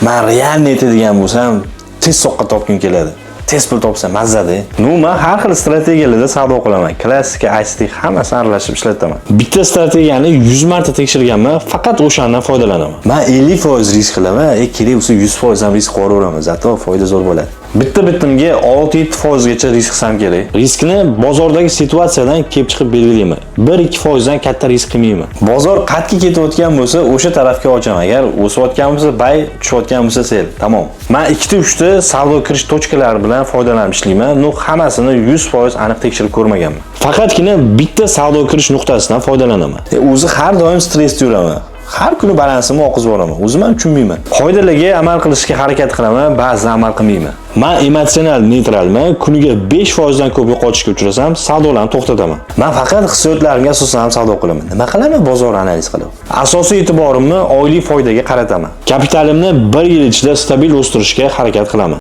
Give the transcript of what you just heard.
Man реально aytadigan bo'lsam, tez soqqa topgim keladi. Tez pul topsam mazzada. Ну, man har xil strategiyalarda savdo qilaman. Klassika, ICT hammasini aralashib ishlataman. Bitta strategiyani 100 marta tekshirganman, faqat o'shandan foydalanaman. Man 50% risk qilaman, kerak bo'lsa 100% ham risk qilib, зато foyda zo'r bo'ladi. Bitta bitimga 6-7% gacha risk qilsam kerak. Riskni bozordagi situatsiyadan kelib chiqib belgilayman. 1-2% dan katta risk qilmayman. Bozor qayerga ketayotgan bo'lsa, o'sha tarafga ochaman. Agar o'sayotgan bo'lsa, buy, tushayotgan bo'lsa, sell. Tamom. Man 2ta 3ta savdo kirish точка lari bilan foydalanib ishlayman. Ну, hammasini 100% aniq tekshirib ko'rmaganman. Faqatgina bitta savdo kirish nuqtasidan foydalanaman. O'zi har doim stressda yuraman. Har kuni balansimni oqizib yuboraman. O'zim ham tushunmayman. Qoidalarga amal qilishga harakat qilaman, ba'zida amal qilmayman. Man emotsional neytralman. Kuniga 5% dan ko'p yo'qotishga uchrasam, savdolarni to'xtataman. Man faqat hissiyotlarimga asosan ham savdo qilaman. Nima qilaman bozor analiz qilib? Asosiy e'tiborimni oylik foydaga qarataman. Kapitalimni 1 yil ichida stabil o'stirishga harakat qilaman.